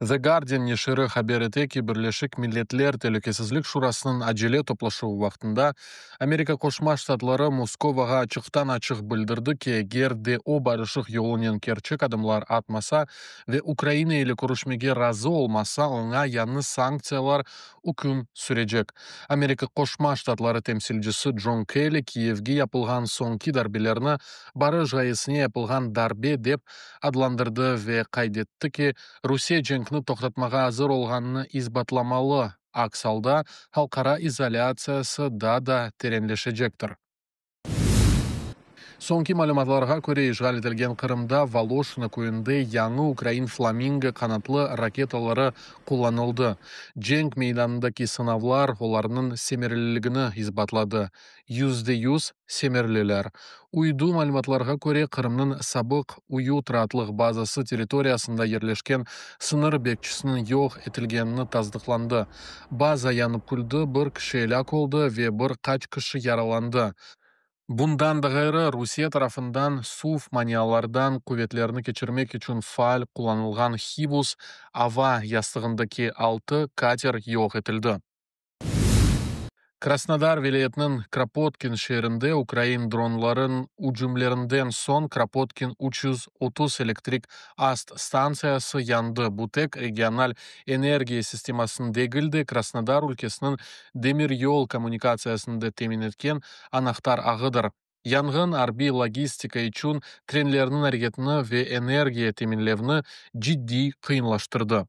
The Guardian neşiri haber ete ki, Birleşik Milletler Telükesizlik Şurasınıñ acele toplaşuvı vaqtında Amerika Qoşma Ştatları Moskovağa açıqtan-açıq bildirdi ki, eger de o barışıq yolunen kerçek adımlar atmasa ve Ukraina ile körüşmege razı olmasa, oña yañı sanktsiyalar üküm sürecek. Amerika Qoşma Ştatları temsilcisi John Kelly Kiyevge yapılğan soñki darbelerni barış ğayesine yapılğan darbe dep adlandırdı ve qayd etti ki, Rusiye cenkni toqtatmağa azır olğanını isbatlamalı, aks alda halqara izolâtsiyası daa da terenleşecektir. Soñki malümatlarğa köre, işğal etilgen Qırımda Voloşino köyünde yañı ukrain Flamingo qanatlı raketaları qullanıldı. Cenk meydanındaki sınavlar olarnıñ semereliligini isbatladı, 100% semereliler. Uydu malümatlarğa köre, Qırımnıñ sabıq Uyut raatlıq bazası territoriyasında yerleşken sıñır bekçisiniñ yoq etilgenini tasdıqlandı. Baza yanıp küldi, bir kişi elâk oldı ve bir qaç kişi yaralandı. Bundan da ğayrı, Rusiye tarafından suv manialardan quvetlerni keçirmek içün faal qullanılğan Hivus ava yastığındaki altı kater yoq etildi. Krasnodar vilâyetiniñ Kropotkin şeerinde ukrain dronlarınıñ ücümlerinden soñ Kropotkin 330 elektrik ast stantsiyası yandı. Bu tek regional energiya sistemasını degil de, Krasnodar ülkesiniñ demiryol kommunikatsiyasını da temin etken anahtar ağıdır. Yanğın arbiy logistika içün trenlerniñ areketini ve energiya teminlevini ciddiy qıyınlaştırdı.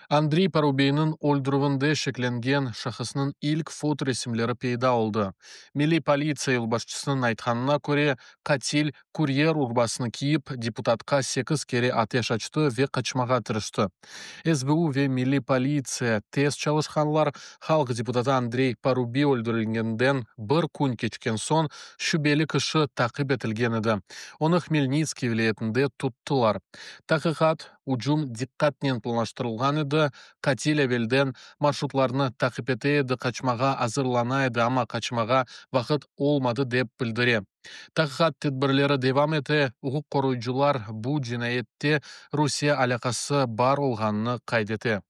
Andriy Parubiyniñ öldürüvinde şeklengen şahısnıñ ilk fotoresimleri peyda oldı. Milliy politsiya yolbaşçısınıñ aytqanına köre, qatil kuryer urbasını kiyip, deputatqa sekiz kere ateş açtı ve qaçmağa tırıştı. SBU ve Milliy politsiya tez çalışqanlar, halq deputatı Andrey Parubiy öldürilgeninden bir kün keçken soñ şübeli kişi taqip etilgen edi. Onı Hmelnitskiy vilâyetinde tuttılar. Taqiqat, ücüm diqqatnen planlaştırılğan edi, qatil evelden marşrutlarnı taqip ete edi, qaçmağa azırlana edi, amma qaçmağa vaqıt olmadı, dep bildire. Taqiqat tedbirleri devam ete, uquq qoruyıcılar bu cinayette Rusiye alâqası bar olğanını qayd ete.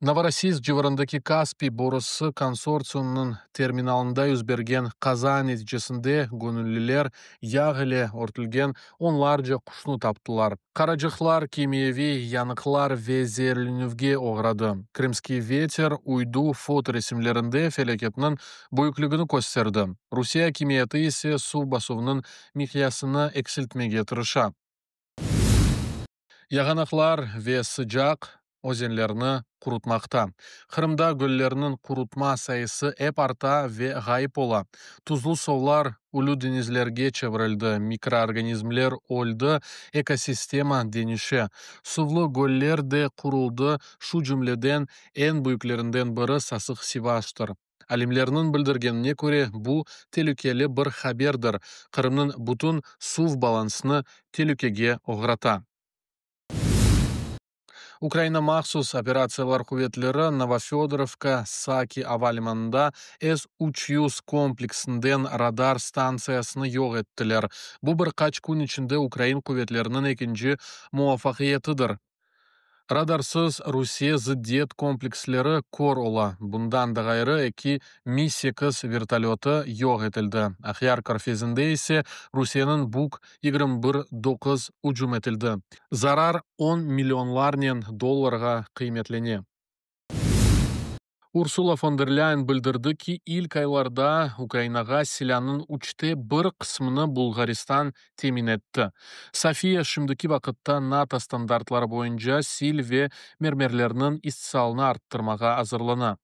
Novorossiysk civarındaki Kaspiy borusı konsortsiumınıñ terminalında yüz bergen qaza neticesinde göñülliler yağ ile örtülgen onlarca quşnı taptılar. Qaracıqlar kimyeviy yanıqlar ve zeerlenüvge oğradı. Krımskiy veter uydu fotoresimlerinde felâketniñ büyükligini kösterdi, Rusiye akimiyeti ise suv basuvınıñ miqyasını eksiltmege tırışa. Yağanaqlar ve sıcaq özenlerni qurutmaqta. Qırımda göllerniñ qurutma sayısı ep arta ve ğayıp ola. Tuzlu suvlar ölü deñizlerge çevirildi, mikroorganizmler öldi, ekosistema deñişe. Suvlı göller de quruldı, şu cümleden eñ büyüklerinden biri Sasıq Sivaştır. Alimlerniñ bildirgenine köre, bu telükeli bir haberdir, Qırımnıñ bütün suv balansını telükege oğrata. Ukraina Mahsus operatsiyalar quvetleri Novofödorovka Saki ava limanında S-300 kompleksinden radar stantsiyasını yoq ettiler. Bu bir qaç kün içinde ukrain quvetleriniñ ekinci muvafaqiyetidir. Radarsız Rusiye zıddiyet kompleksleri kör ola. Bundan da ğayrı, eki Mi-8 vertolötı yoq etildi. Aqyar körfezinde ise Rusiyeniñ Buk 21-9 ücüm etildi. Zarar on millionlarnen dollarğa qıymetlene. Ursula fon der Lâyen bildirdi ki, ilk aylarda Ukrainağa silânıñ üçte bir qısmını Bulğaristan temin etti. Sofiya şimdiki vaqıtta NATO standartları boyunca sil ve mermerlerniñ istisalını arttırmağa azırlana.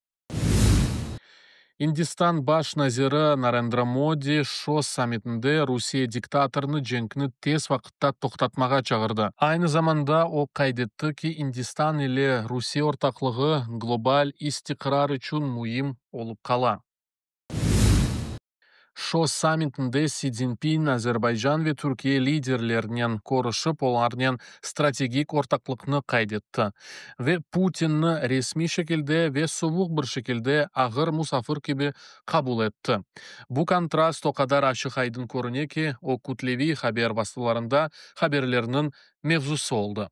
İndistan baş naziri Narendra Modi ŞOS sammitinde Rusiye diktatorını cenkni tez vaqıtta toqtatmağa çağırdı. Aynı zamanda o qayd etti ki, İndistan ile Rusiye ortaqlığı global istiqrar içün müim olıp qala. Şo sammitinde Si Czinpin Azerbaycan ve Türkiye liderlerinen körüşip, olarnen strategik ortaqlıqnı qayd etti. Ve Putinni resmiy şekilde ve suvuq bir şekilde ağır musafir kibi qabul etti. Bu kontrast o qadar açıq-aydın körüne ki, o kütleviy haber vastalarında haberlerniñ mevzusı oldı.